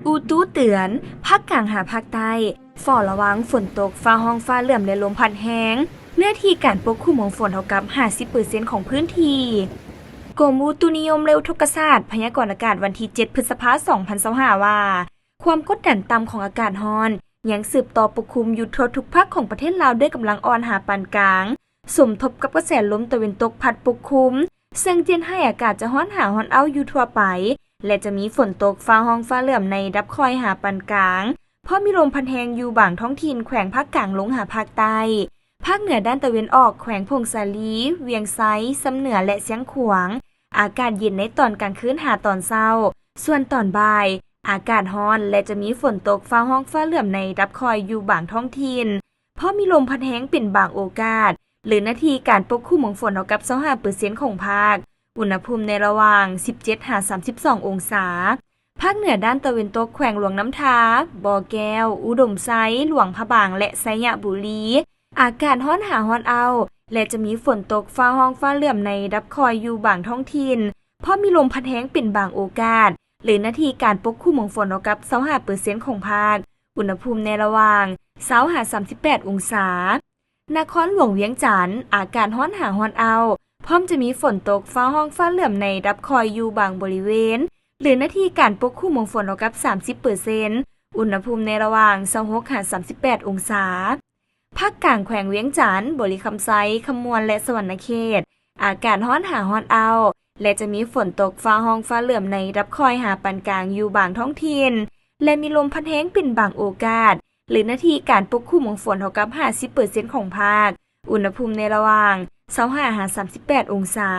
ອຸຕຸເຕືອນ ພາກກາງຫາພາກໃຕ້ ເຝົ້າລະວັງຝົນຕົກ, ຟ້າຮ້ອງຟ້າເຫຼື້ອມ ແລະ ລົມພັດແຮງ. ເນື້ອທີ່ການປົກຄຸມຂອງຝົນເທົ່າກັບຫ້າສິບເປີເຊັນຂອງພື້ນທີ່. ກົມອຸຕຸນິຍົມ ແລະ ອຸທົກກະສາດ ພະຍາກອນອາກາດວັນທີເຈັດ ພຶດສະພາ ສອງພັນຊາວຫ້າ ວ່າ ຄວາມກົດດັນຕ່ຳຂອງອາກາດຮ້ອນ ຍັງສືບຕໍ່ປົກຄຸມຢູ່ທົ່ວທຸກພາກຂອງປະເທດລາວ ດ້ວຍກຳລັງອ່ອນຫາປານກາງ, ສົມທົບກັບກະແສລົມຕາເວັນຕົກພັດປົກຄຸມ, ເຊິ່ງຈະເຮັດໃຫ້ອາກາດຈະຮ້ອນຫາຮ້ອນເອົ້າຢູ່ທົ່ວໄປ ແລະ ຈະມີຝົນຕົກ, ຟ້າຮ້ອງຟ້າເຫຼື້ອມໃນລະດັບຄ່ອຍຫາປານກາງ, ພ້ອມມີລົມພັດແຮງຢູ່ບາງທ້ອງຖິ່ນແຂວງພາກກາງລົງຫາພາກໃຕ້. ພາກເໜືອດ້ານຕາເວັນອອກ ແຂວງຜົ້ງສາລີ, ວຽງໄຊ, ຊຳເໜືອ ແລະ ຊຽງຂວາງ ອາກາດເຢັນໃນຕອນກາງຄືນຫາຕອນເຊົ້າ, ສ່ວນຕອນບ່າຍ ອາກາດຮ້ອນ ແລະ ຈະມີຝົນຕົກ, ຟ້າຮ້ອງຟ້າເຫຼື້ອມໃນລະດັບຄ່ອຍຢູ່ບາງທ້ອງຖິ່ນ, ພ້ອມມີລົມພັດແຮງເປັນບາງໂອກາດ, ຫຼື ເນື້ອທີ່ການປົກຄຸມຂອງຝົນເທົ່າກັບຊາວຫ້າເປີເຊັນຂອງພາກ, ອຸນຫະພູມໃນລະຫວ່າງສິບເຈັດຫາສາມສິບສອງອົງສາ. ພາກເໜືອດ້ານຕາເວັນຕົກ ແຂວງຫຼວງນ້ຳທາ, ບໍ່ແກ້ວ, ອຸດົມໄຊ, ຫຼວງພະບາງ ແລະ ໄຊຍະບູລີ ອາກາດຮ້ອນຫາຮ້ອນເອົ້າ ແລະ ຈະມີຝົນຕົກ, ຟ້າຮ້ອງຟ້າເຫຼື້ອມໃນລະດັບຄ່ອຍຢູ່ບາງທ້ອງຖິ່ນ, ພ້ອມມີລົມພັດແຮງເປັນບາງໂອກາດ, ຫຼື ເນື້ອທີ່ການປົກຄຸມຂອງຝົນເທົ່າກັບຊາວຫ້າເປີເຊັນຂອງພາກ, ອຸນຫະພູມໃນລະຫວ່າງຊາວຫາສາມສິບແປດອົງສາ. ນະຄອນຫຼວງວຽງຈັນ ອາກາດຮ້ອນຫາຮ້ອນເອົ້າ, ພ້ອມຈະມີຝົນຕົກ, ຟ້າຮ້ອງຟ້າເຫຼື້ອມໃນລະດັບຄ່ອຍຢູ່ບາງບໍລິເວນ, ຫຼື ເນື້ອທີ່ການປົກຄຸມຂອງຝົນເທົ່າກັບສາມສິບເປີເຊັນ, ອຸນຫະພູມໃນລະຫວ່າງຊາວຫົກຫາສາມສິບແປດອົງສາ. ພາກກາງແຂວງວຽງຈັນ, ບໍລິຄຳໄຊ, ຄຳມ່ວນ ແລະ ສະຫວັນນະເຂດ ອາກາດຮ້ອນຫາຮ້ອນເອົ້າ ແລະ ຈະມີຝົນຕົກ, ຟ້າຮ້ອງຟ້າເຫຼື້ອມໃນລະດັບຄ່ອຍຫາປານກາງຢູ່ບາງທ້ອງຖິ່ນ ແລະ ມີລົມພັດແຮງເປັນບາງໂອກາດ, ຫຼື ເນື້ອທີ່ການປົກຄຸມຂອງຝົນເທົ່າກັບຫ້າສິບເປີເຊັນຂອງພາກ, ອຸນຫະພູມໃນລະຫວ່າງຊາວຫ້າຫາສາມສິບແປດອົງສາ.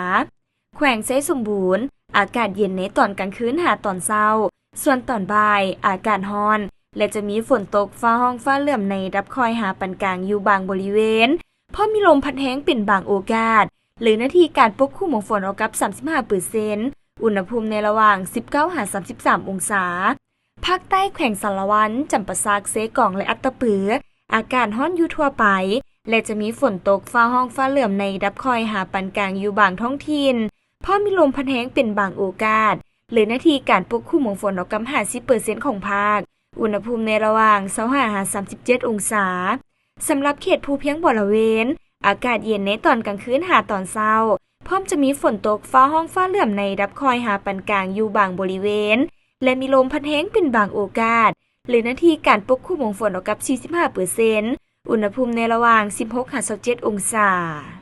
ແຂວງໄຊສົມບູນ ອາກາດເຢັນໃນຕອນກາງຄືນຫາຕອນເຊົ້າ, ສ່ວນຕອນບ່າຍ ອາກາດຮ້ອນ ແລະ ຈະມີຝົນຕົກ, ຟ້າຮ້ອງຟ້າເຫຼື້ອມໃນລະດັບຄ່ອຍຫາປານກາງຢູ່ບາງບໍລິເວນ, ພ້ອມມີລົມພັດແຮງເປັນບາງໂອກາດ, ຫຼື ເນື້ອທີ່ການປົກຄຸມຂອງຝົນເທົ່າກັບສາມສິບຫ້າເປີເຊັນ, ອຸນຫະພູມໃນລະຫວ່າງສິບເກົ້າຫາສາມສິບສາມອົງສາ. ພາກໃຕ້ແຂວງສາລະວັນ, ຈຳປາສັກ, ເຊກອງ ແລະ ອັດຕະປື ອາກາດຮ້ອນຢູ່ທົ່ວໄປ ແລະ ຈະມີຝົນຕົກ, ຟ້າຮ້ອງຟ້າເຫຼື້ອມໃນລະດັບຄ່ອຍຫາປານກາງຢູ່ບາງທ້ອງຖິ່ນ, ພ້ອມມີລົມພັດແຮງເປັນບາງໂອກາດ, ຫຼື ເນື້ອທີ່ການປົກຄຸມຂອງຝົນເທົ່າກັບຫ້າສິບເປີເຊັນຂອງພາກ, ອຸນຫະພູມໃນລະຫວ່າງຊາວຫ້າຫາສາມສິບເຈັດອົງສາ. ສຳລັບເຂດພູພຽງບໍລະເວນ, ອາກາດເຢັນໃນຕອນກາງຄືນຫາຕອນເຊົ້າ, ພ້ອມຈະມີຝົນຕົກ, ຟ້າຮ້ອງຟ້າເຫຼື້ອມໃນລະດັບຄ່ອຍຫາປານກາງຢູ່ບາງບໍລິເວນ ແລະ ມີລົມພັດແຮງເປັນບາງໂອກາດ, ຫຼື ເນື້ອທີ່ການປົກຄຸມຂອງຝົນເທົ່າກັບສີ່ສິບຫ້າເປີເຊັນ, ອຸນຫະພູມໃນລະຫວ່າງສິບຫົກຫາຊາວເຈັດອົງສາ.